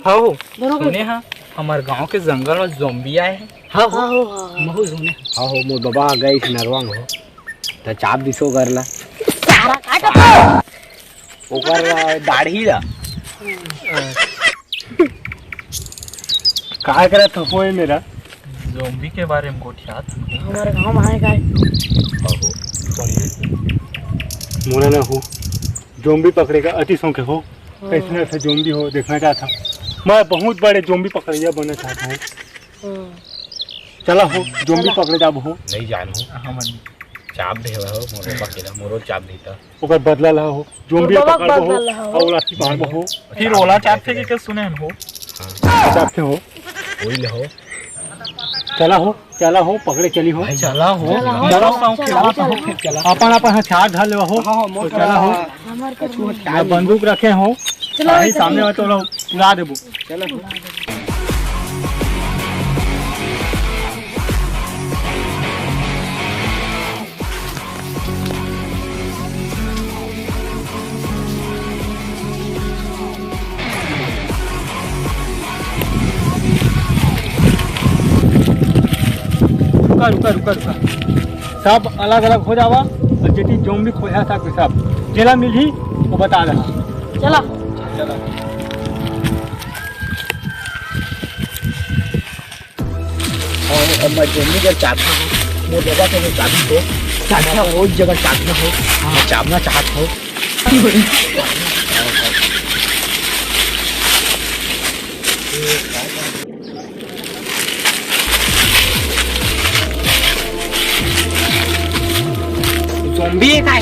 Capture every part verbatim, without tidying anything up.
हव, सुने हा, हमर गांव के जंगल में ज़ोंबी आए हे। हाँ, हाँ, हाँ, हाँ। महू सुने। हाँ हो, मोर बबा गए थे नरवा में हो, त चाप दिसो कर ला। सारा काट। ओकर दाढ़ी ला। का करत हो ए मेरा? ज़ोंबी के बारे में गोठियात हन। हमर गांव में आए का? मोला ना हो, ज़ोंबी पकड़े का अति शौक हे हो। हाँ। कैसने ऐसा ज़ोंबी हो, देखना चाहत हंव। मैं बहुत बड़े ज़ोंबी पकड़इया बनना चाहत हंव। हाँ। चला हो, ज़ोंबी चला। पकड़े जाबो हो। नहीं जान हो। हमन चाप दे हो, मोरो पकड़ा, मोरो चाप देता। ओकर बदला ला हो, ज़ोंबी पकड़बो हो, बदला ला हो। अउ लाठी मारबो हो। फिर ओला चाप थे के, के सुने हन हो। हाँ। चाप थे हो। वही ले हो। चला हो, चला हो, पकड़े चली हो। भाई, चला हो। चला हो, मोरो चला, शौक चला, हे। चला, चला। अपन, अपन हथियार धर लेवा हो। हाँ, हाँ, मोर चला हो। हमार कर मैं बंदूक रखे हो। चला, भाई, चला। सामने वाला तो उड़ा देबो। चलो। रुका, रुका, रुका, रुका। सब अलग-अलग हो जावा अउ जेती ज़ोंबी खोजा सकबे सब, जेला मिलही, वो बता देना। चला। चला। अउ अब मैं ज़ोंबी कर चाबना हो, मोर जगह पे मैं चाबी हो, चाबना हो, एक जगह चाबना हो, मैं चाबना चाहत हो। ज़ोंबी हे काय?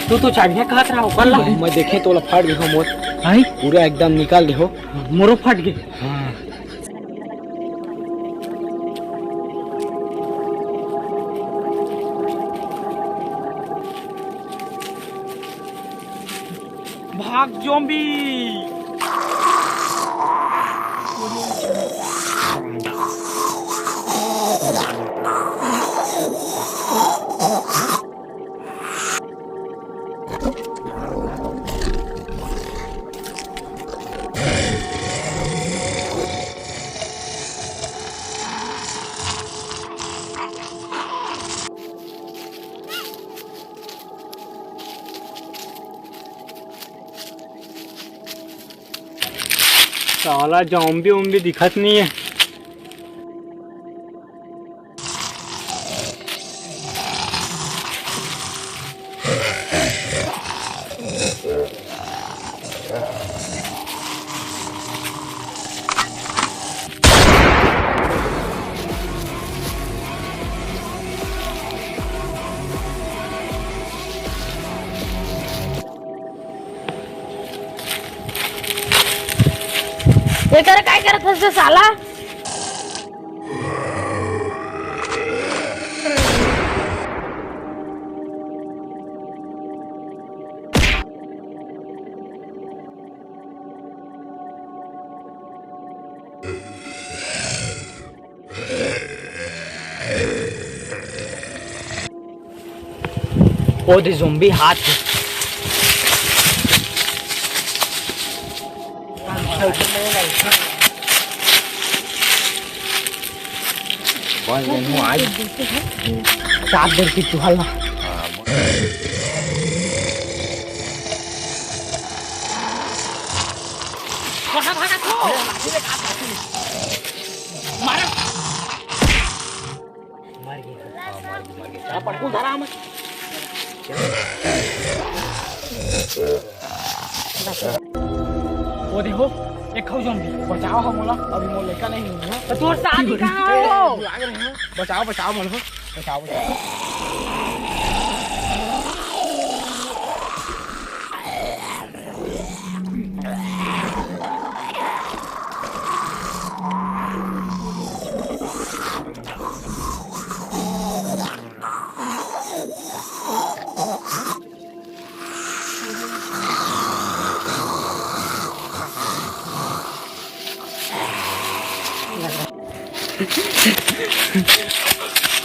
तू तो चाबियां कहत रहा, ओकर ला। मैं देखे तोला फाट गे हो मोर। आई? पूरा एकदम निकाल दे हो। मोरो फाट गे। हाँ। भाग ज़ोंबी। साला ज़ोंबी वोंबी दिखत नहीं है। एकर काय करत हस बे साला? ओ दे ज़ोंबी हाथ हे। बस जनु आज। सात दिन की चुहल ना। मारा। मर गे। हाँ, मर गे, मर गे। हाँ, पटकुन धरा हमर। ओ देखो, एक खाऊ ज़ोंबी। बचाओ हम मोला, अभी मोर लइका नहीं हुआ। तो तोर शादी कहाँ हो? बुला के रहे हैं। बचाओ, बचाओ मोला, बचाओ, बचाओ।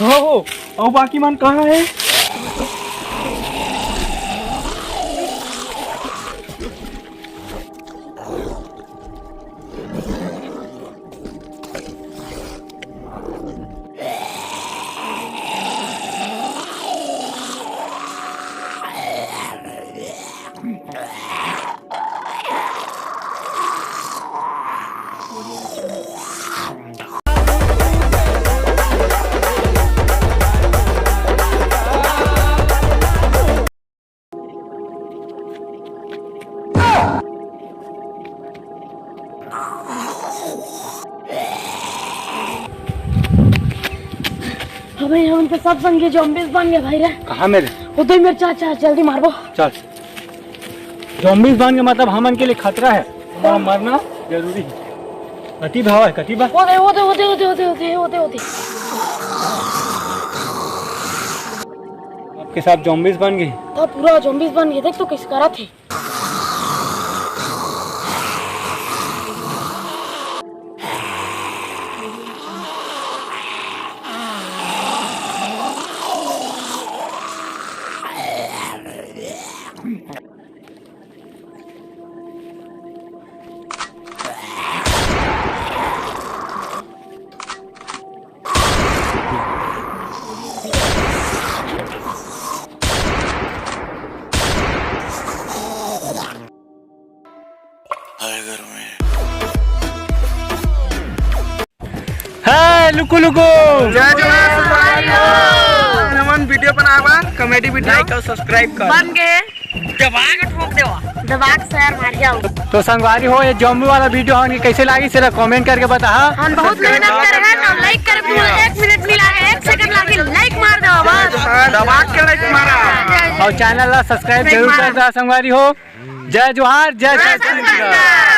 हो, हो, अउ बाकी मन कहाँ हे? अबे, हमन के सब संगी zombies बन गे भाई रे। कहाँ मेरे? वो तो मेरे चाचा, जल्दी मारबो। चल, zombies बन गे मतलब हमन के लिए खतरा हे। हमारा मरना जरूरी हे। कति भाव हे, कति बा? वो दे, वो दे, वो दे, वो दे, वो दे, वो दे, वो दे, वो दे। आपके साथ zombies बन गे। तो पूरा zombies बन गे, देख तो कइसे करत हे। हर घर में। हे लुकु लुकु। जय जोहार संगवारी हो। हमन video बनाए बर comedy video। Like अउ subscribe कर। बन गे। दबा के ठोक देवा। दबा के share मार जाओ। तो संगवारी हो, ये zombie वाला video हमन के कइसे लागिस, एला comment करके बताहा। हमन बहुत मेहनत करे हन, अउ like करे बर एक मिनट नइ लागे, एक second लागे, like मार देवा बस। दबा के like मारा। अउ channel ला subscribe जरूर कर देहा संगवारी हो। जय जोहार, जय छत्तीसगढ़।